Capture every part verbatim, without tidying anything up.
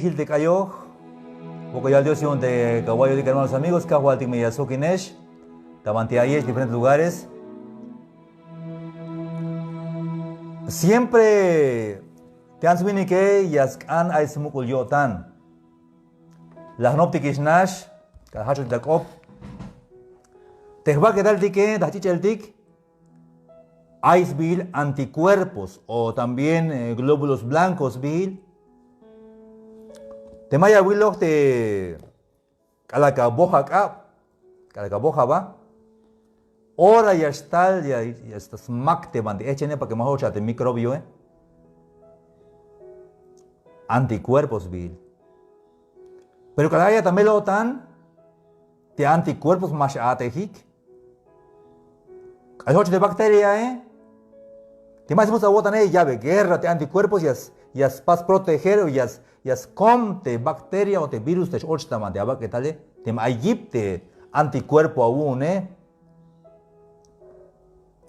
Jil te k'ayoj. Wokol yal Dios yu'un te kawayotik, hermanos, amigos, kajwaltik me ya sjokinex ta banti ayex diferentes lugares. Siempre te ants winike ya sk'an ay smuk'ul yo'tan. La jnoptikix nax, k'alal jajch'otik ta k'op. Te jbak'etaltike ta jch'ich'eltik ay sbiil anticuerpos o también, eh, glóbulos blancos sbiil. Te ma ya awiloj te k'alal ka boj ak'ab, k'alal ka boj aba, ora ya xtal, ya, ya xtal smak te banti jejchene para que ma jo'ox a te microbioe. Anticuerpos sbiil. Pero k'alal ayat ta mel-o'tan, te anticuerpos ma x-a'tejik. K'alal joch te bacteriae, te ma smuts awo'tane, ya ya'be guerra te anticuerpos, ya s-, ya spas proteger o ya s-, ya skom te bacteria o te virus te x-och ta banti abak'etale, teme ay yip te anticuerpo awu'une.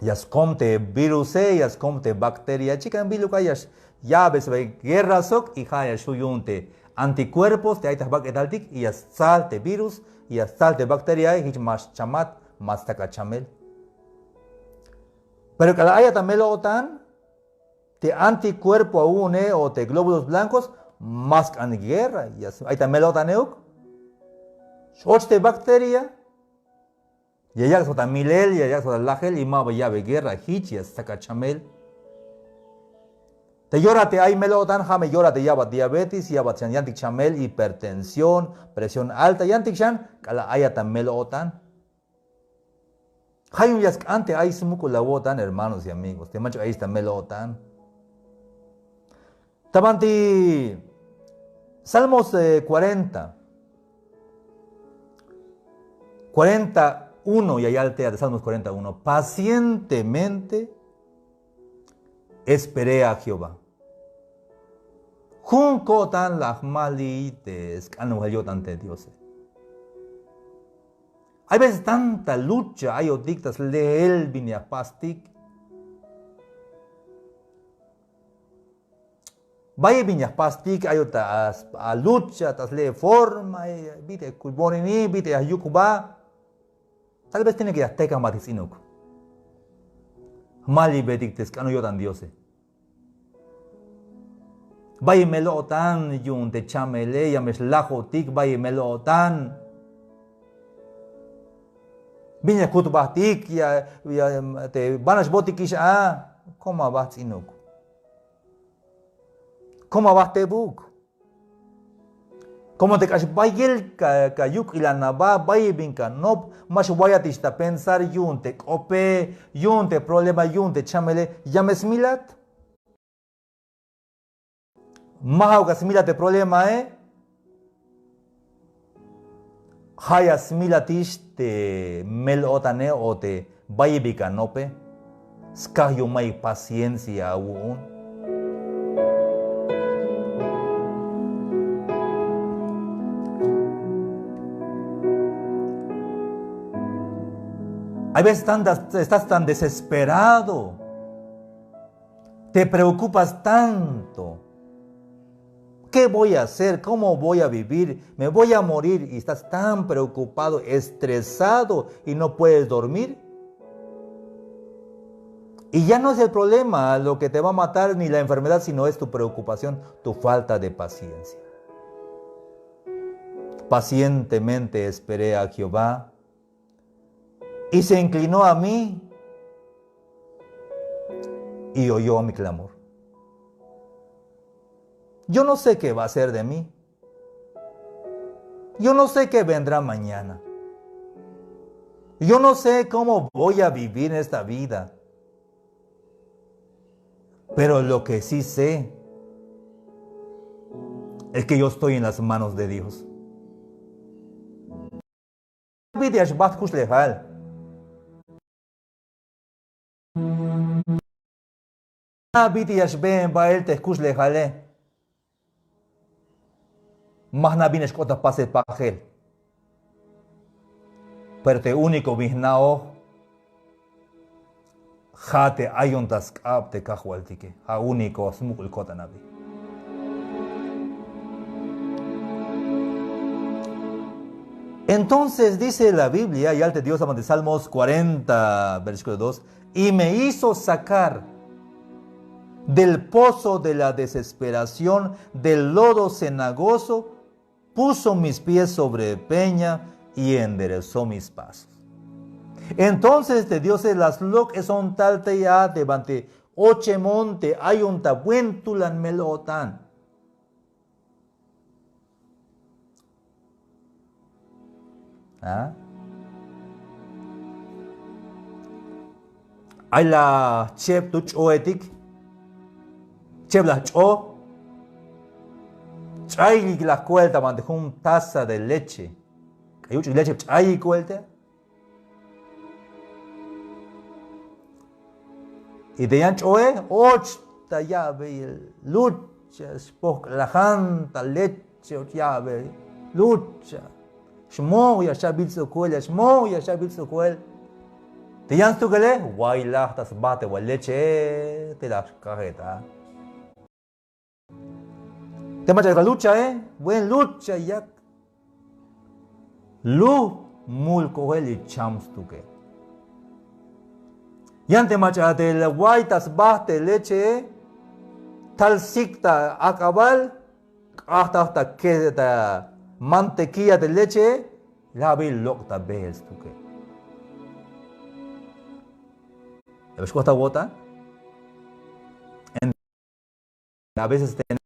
Ya skom te viruse, ya skom te bacteria, chikan biluk ay ya x-, ya'be sba guerra sok, y ja' ya xju' yu'un te anticuerpos te ay ta jbak'etaltik, y ya stsal te virus, y ya stsal te bacteriae, jich ma xchamat, ma stsak achamel. Pero k'alal ayat ta mel-o'tan, te anticuerpo awu'une o te glóbulos blancos ma sk'an guerra, ya s-, ay ta mel-o'tan euk. X-och te bacteria, ya yak' sba ta milel, ya yak' sba ta lajel, y maba ya'be guerra, jich ya stsak achamel. Te yorat te ay mel-o'tan, ja' me yorat te ya'bat diabetes, ya'bat xan yantik chamel, hipertensión, presión alta, yantik xan, k'alal ayat ta mel-o'tan. Ja' yu'un ya sk'an te ay smuk'ul awo'tan, hermanos y amigos, te mach'a ayix ta mel-o'tan. Ta banti Salmos, eh, cuarenta, cuarenta uno, ya yal te a te Salmos cuarenta uno: "Pacientemente esperé a Jehová." Jun ko'tan la jmaliy te sk'anojel yo'tan te Diose. Ay veces tanta lucha ayotik ta sleel bin ya jpastik. Bayel bin ya jpastik ayot ta a, a lucha ta sle forma, eh, bit'il ya jkuybon ini, bit'il ya jyuk jba. Tal vez tiene que ya jtekan jbatik ts'inuk. Jmaliybetik te sk'anojel yo'tan Diose. Bayel mel-o'tan yu'un te chamele, ya me xlajotik, bayel mel-o'tan. Bin ya jkut jbatik, ya, ya, te banal xbotikix a, kom aba jts'inuk. Kom aba jtebuk. Como te k'ax bayel ka, ka yuk'ilan aba, bayel bin ka nop, ma xwayatix ta pensar yu'un te k'ope, yu'un te problema, yu'un te chamele, ya me smilat. Ma ja'uk a smilat te problemae, ja' ya smilatix te mel-o'tane o te bayel bin ka nope, skaj yu'un mayuk paciencia awu'un. Hay veces tan, estás tan desesperado. Te preocupas tanto. ¿Qué voy a hacer? ¿Cómo voy a vivir? ¿Me voy a morir? Y estás tan preocupado, estresado y no puedes dormir. Y ya no es el problema lo que te va a matar ni la enfermedad, sino es tu preocupación, tu falta de paciencia. Pacientemente esperé a Jehová y se inclinó a mí y oyó mi clamor. Yo no sé qué va a ser de mí. Yo no sé qué vendrá mañana. Yo no sé cómo voy a vivir esta vida. Pero lo que sí sé es que yo estoy en las manos de Dios. Bit'il ya xbajt jkuxlejal. Bit'il ya xbeen bael te jkuxlejale. Ma jna' bin ya xk'ot ta pasel pajel. Pero te único bin jna'oj ja' te ayon ta sk'ab te Kajwaltike, ja' único smuk'ul ko'tan abi. Entonces dice la Biblia, ya te Dios, de Salmos cuarenta, versículo dos, y me hizo sacar del pozo de la desesperación, del lodo cenagoso, puso mis pies sobre peña y enderezó mis pasos. Entonces te Dios, las lok' son tal te ya te banti ochemonte ayunta buen tulan melotan. ¿Ah? Ay la cheb tu ch'oetik, cheb la ch'o, ch'ayik la kuelta banti jun taza de leche. K'ayuch' leche ch'ayik kuelte. Y te yan ch'oe, och ta ya'be lucha, xpojk'lajan ta leche, och ya'be lucha. Xmoj ya xcha' bil ts'ukuel, ya xmoj ya xcha' bil ts'ukuel. Te yan stukele, waylaj ta sba te wal leche, te la xkajet a. Te mach'a ta luchae, buen lucha yak. Luj mul k'ojel y cham stukel. Yan te mach'a te way ta sba te leche, tal sik ta ak'abal, k'ajtaj ta ke ta mantequilla te leche, la bil lok' ta beel stukel. Ya xk'ot ta wota. A veces tener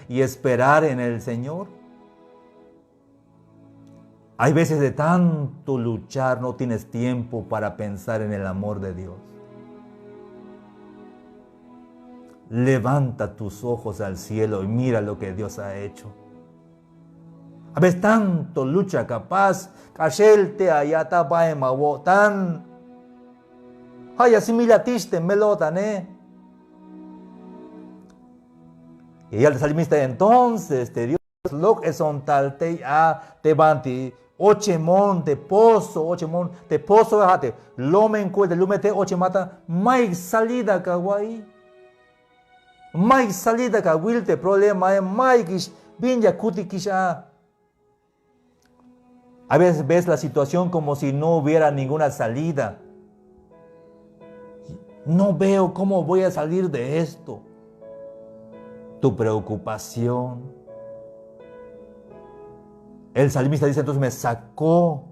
y esperar en el Señor. Hay veces de tanto luchar no tienes tiempo para pensar en el amor de Dios. Levanta tus ojos al cielo y mira lo que Dios ha hecho. A veces tanto lucha capaz, k'axel te ayat a baem awo'tan. Ja' ya smilatix te melotane. Y ya yal te salmista, entonces te Dios, lok' eson tal tey a te banti ochemon te pozo, ochemon te pozo, ja' te lomen kuel te lume te ochemata, mayuk salida ka awa'iy. Mayuk salida ka awil te problemae, mayukix bin ya kutikix a. A veces ves la situación como si no hubiera ninguna salida. No veo cómo voy a salir de esto. Tu preocupación. El salmista dice, entonces me sacó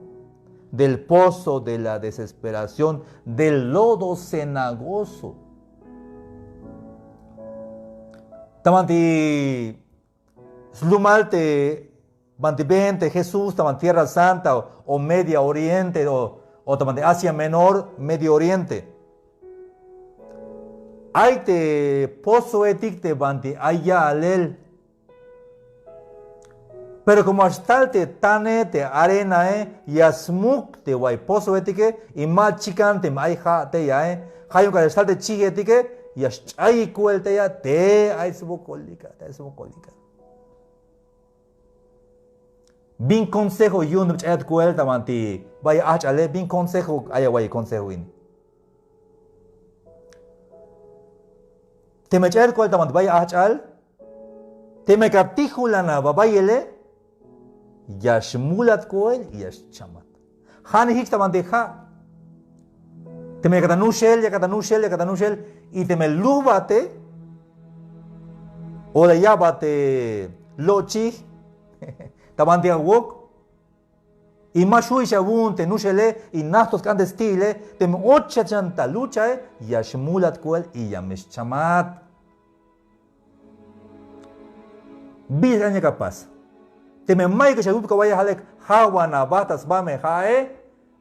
del pozo de la desesperación, del lodo cenagoso. Ta banti slumal te banti been te Jesús ta banti Tierra Santa o, o Medio Oriente o, o ta banti Asia Menor, Medio Oriente. Ay te pozoetik te banti ay ya'lel. Pero como ya xtal te tane te arenae, ya smuk te way pozoetike y ma chikan teme ay ja' tey ae. Ja' yu'un k'alal ya xtal te chijetike, ya xch'ayik kuel tey a te ay swokolika, te ay swokolika. Bin consejo yu'un ch'ayat kuel ta banti bay ajch'ale, bin consejo ay awa'iy consejo ini. Teme ch'ayat kuel ta banti bay ajch'al, teme ka tijulan a ba bayele, ya xmulat kuel y ya xchamat. Ja'nix jich ta banti ja'. Teme yakat ta nuxel, yakat ta nuxel, yakat ta nuxel, y teme lujbate o la ya'bat te lo'chij ta banti awok, y ma xju'ix awu'un te nuxele y najt to sk'an te sti'ile, teme ochat xan ta luchae, ya xmulat kuel y ya me xchamat. Bi xan ya ka pas. Teme mayukix awip ka wa'iy a ja' lek, ja'wan aba ta sba me ja'e,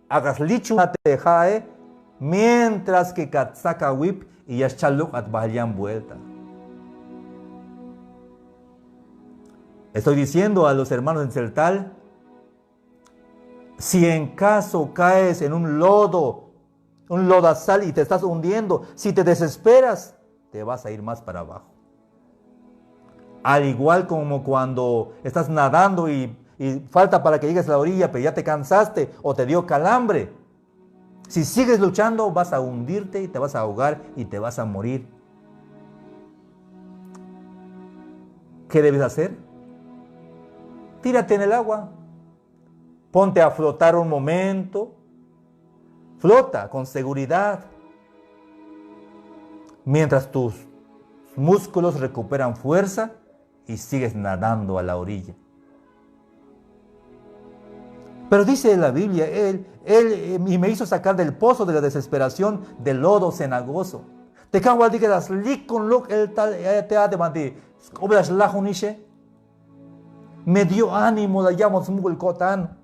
ak'a slichun a te ja'e, mientras que ka tsak awip y ya xchal lok'at bahel yan vuelta. Estoy diciendo a los hermanos en Tzeltal, si en caso caes en un lodo, un lodazal y te estás hundiendo, si te desesperas, te vas a ir más para abajo. Al igual como cuando estás nadando y, y falta para que llegues a la orilla, pero ya te cansaste o te dio calambre. Si sigues luchando, vas a hundirte y te vas a ahogar y te vas a morir. ¿Qué debes hacer? Tírate en el agua. Ponte a flotar un momento. Flota con seguridad. Mientras tus músculos recuperan fuerza y sigues nadando a la orilla. Pero dice la Biblia, él, él eh, y me hizo sacar del pozo de la desesperación, del lodo cenagoso. Te kajwaltike, la slikon lok'el tal, eh, te a te banti sk'oblal xlajunixe. Me dio ánimo, la yabon smuk'ul ko'tan.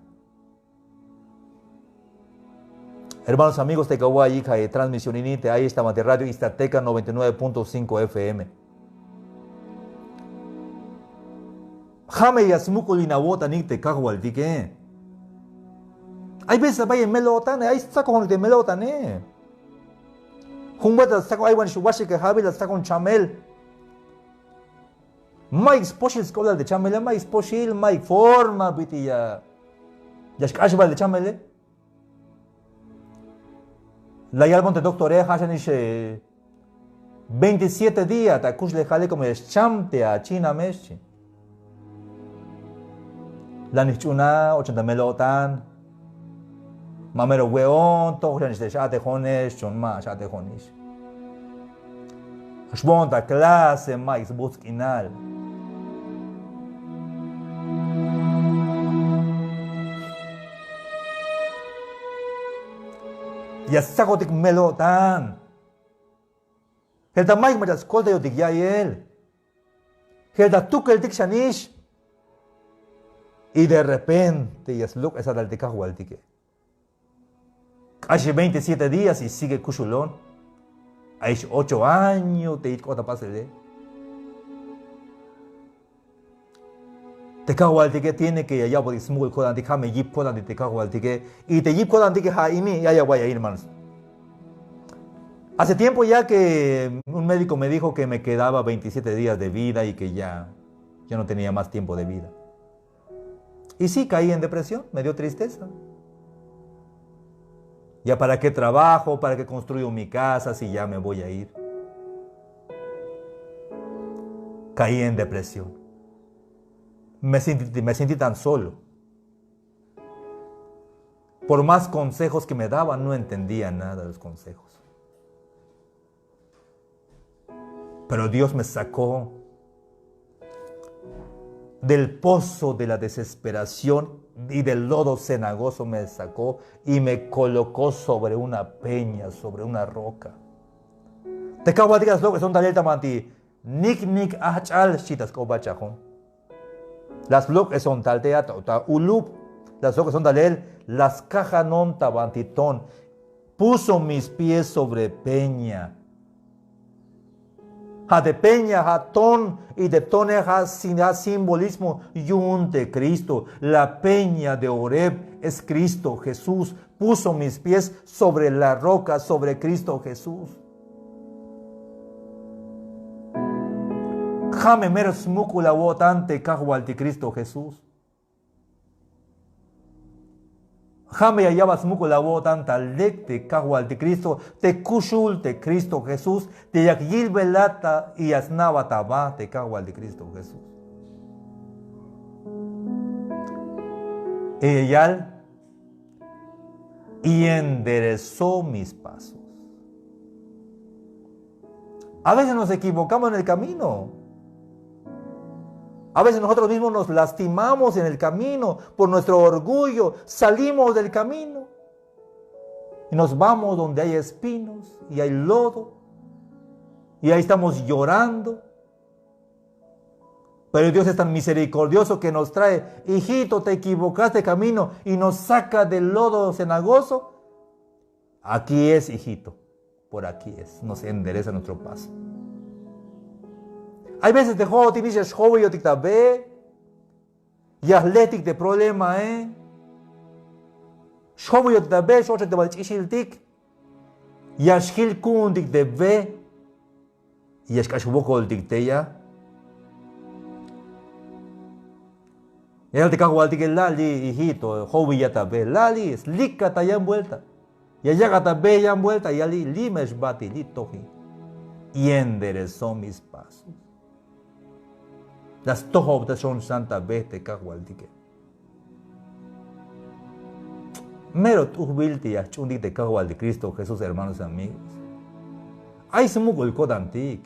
Hermanos, amigos, te kawa'iyik ja' transmisión ini te ayex ta banti radio Istateca noventa y nueve punto cinco F M. Ja' me ya smuk'ulin awo'tanik te kajwaltike. Ay veces bayel mel-o'tane, ay stsakojonik te mel-o'tane. Jun buelta la stsakon, ay wan waxike ja'bil la stsakon chamel. Mayuk spoxil sk'oblal te chamele, mayuk spoxil, mayuk forma bit'il ya, ya xk'ax bael te chamele. La yalbon te doctore, ja' xanix eh, veintisiete días ta kuxlejale como ya xcham te achiname, xchi. La nix ch'una, ochan ta mel-o'tan. Ma mero we'on, toj xanix te x-a'tejonex, chon ma x-a'tejonix. Xboon ta clase, mayuk sbuts k'inal. Ya stsakotik mel-o'tan. Jelta mayuk mach'a skoltayotik ya'iyel. Jelta tukeltik xanix. Y de repente ya slok'esat tal te kajwaltike. K'axi veintisiete días y sigue kuxulon. Ayix ocho años te yich' k'ot ta pasele. Te kajwaltike tiene que ya ya'botik smuk'ul ko'tantik, ja' me yip ko'tantik te kajwaltike. Y te yip ko'tantike ja' ini, ya, ya voy a ir, hermanos. Hace tiempo ya que un médico me dijo que me quedaba veintisiete días de vida y que ya, ya no tenía más tiempo de vida. Y sí, caí en depresión, me dio tristeza. Ya para qué trabajo, para qué construyo mi casa si ya me voy a ir. Caí en depresión. Me sentí, me sentí tan solo. Por más consejos que me daban, no entendía nada de los consejos. Pero Dios me sacó del pozo de la desesperación y del lodo cenagoso me sacó y me colocó sobre una peña, sobre una roca. Te kajwaltike, la slok'eson talel ta banti nik'nik' ajch'al, xchi ta sk'op bal chajon. La slok'eson tal te a ta, ta ulub, la slok'eson talel, la skajanon ta banti ton. Puso mis pies sobre peña. Ja' te peña, ja' ton, y te tone ja' sim-, ja' simbolismo yu'un te Cristo. La peña de Horeb es Cristo Jesús. Puso mis pies sobre la roca, sobre Cristo Jesús. Ja' me mero smuk'ul awo'tan te kajwaltik Cristo Jesús. Ja' me ya ya'bat smuk'ul awo'tan ta lek te kajwaltik Cristo, te kuxul te Cristo Jesús, te yak yilbelat ta y ya sna'bat aba te kajwaltik Cristo Jesús. Y ya yal, y enderezó mis pasos. A veces nos equivocamos en el camino. A veces nosotros mismos nos lastimamos en el camino por nuestro orgullo. Salimos del camino y nos vamos donde hay espinos y hay lodo. Y ahí estamos llorando. Pero Dios es tan misericordioso que nos trae, hijito, te equivocaste de camino, y nos saca del lodo cenagoso. Aquí es, hijito, por aquí es. Nos endereza nuestro paso. Hay veces te jo'otinix ya xjowiyotik ta be, ya jletik te problemae. Xjowiyotik ta be, x-ochek te bal ch'ixiltik. Ya xjil ku'untik te be. Ya xk'ax wokoltik tey a. Ya yal te kajwaltike: lali, hijito, jowiyat a be, lali, slikat ta yan vuelta. Ya yak'at a be yan vuelta, ya li', li' me xbati, li' toji. Y enderezó mis pasos. La stojobtay xan ta be te kajwaltike. Mero t'ujbil te ya jch'uuntik te kajwaltik Cristo Jesús, hermanos y amigos. Ay smuk'ul ko'tantik.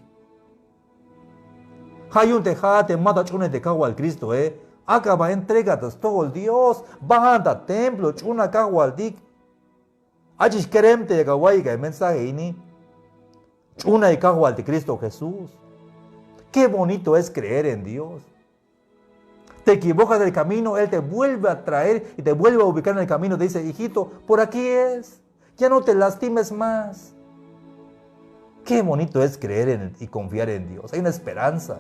Ja' yu'un te ja'at te ma ta ch'uunej te kajwal Cristoe, ak'a ba entrega ta stojol Dios, bajan ta templo, ch'uuna kajwaltik. Ach'ix kerem te yak awa'iyik a mensaje ini. Ch'uunay kajwaltik Cristo Jesús. Qué bonito es creer en Dios. Te equivocas del camino, Él te vuelve a traer y te vuelve a ubicar en el camino. Te dice, hijito, por aquí es. Ya no te lastimes más. Qué bonito es creer en y confiar en Dios. Hay una esperanza.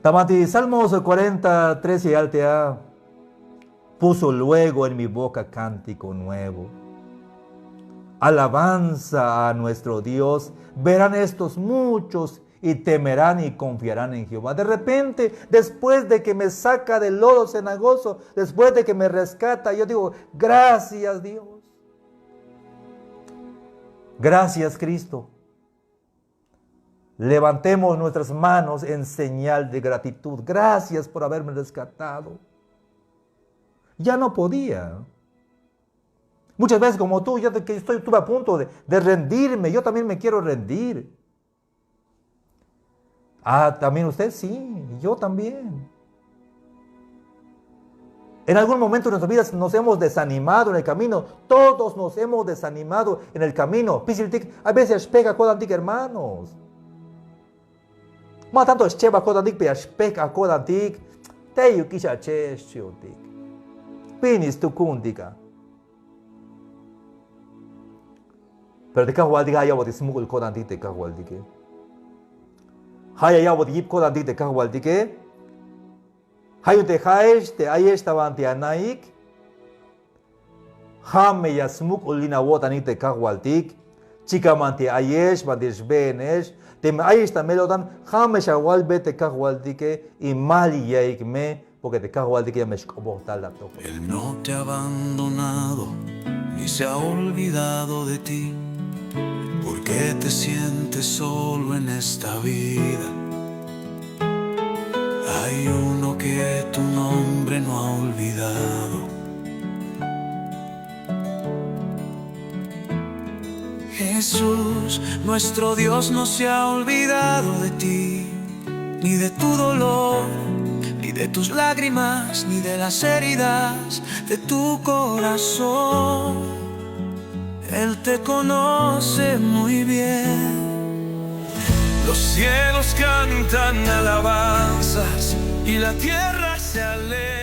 Ta banti Salmos cuarenta, trece ya yal te a: Puso luego en mi boca cántico nuevo, alabanza a nuestro Dios. Verán estos muchos y temerán y confiarán en Jehová. De repente, después de que me saca del lodo cenagoso, después de que me rescata, yo digo, gracias, Dios. Gracias, Cristo. Levantemos nuestras manos en señal de gratitud. Gracias por haberme rescatado. Ya no podía. Muchas veces, como tú, yo te- que estoy, estuve a punto de, de rendirme. Yo también me quiero rendir. Ah, también usted, sí, yo también. En algún momento de nuestras vidas nos hemos desanimado en el camino. Todos nos hemos desanimado en el camino. Pisiltik, a veces ya xpejk'aj ko'tantik, hermanos. Ma tanto xchebaj ko'tantik, pero ya xpejk'aj ko'tantik. Teyukix a che xchi'otik. Bin stukuntik a. Pero te kajwaltik ja' ya ya'botik smuk'ul ko'tantik te kajwaltike. Ja' ya ya'botik yip ko'tantik te kajwaltike. Ja' yu'un te ja'ex te ayex ta banti ana'ik, ja' me ya smuk'ulin awo'tanik te kajwaltik. Chikan banti ayex, banti xbeenex, teme ayex ta mel o'tan, ja' me xawalbe te kajwaltike y mal yaik me. Porque te kajwaltik ya me xk'opoj tal ta atojol. Él no te ha abandonado ni se ha olvidado de ti. ¿Por qué te sientes solo en esta vida? Hay uno que tu nombre no ha olvidado. Jesús, nuestro Dios no se ha olvidado de ti, ni de tu dolor, ni de tus lágrimas, ni de las heridas de tu corazón. Él te conoce muy bien. Los cielos cantan alabanzas y la tierra se alegra.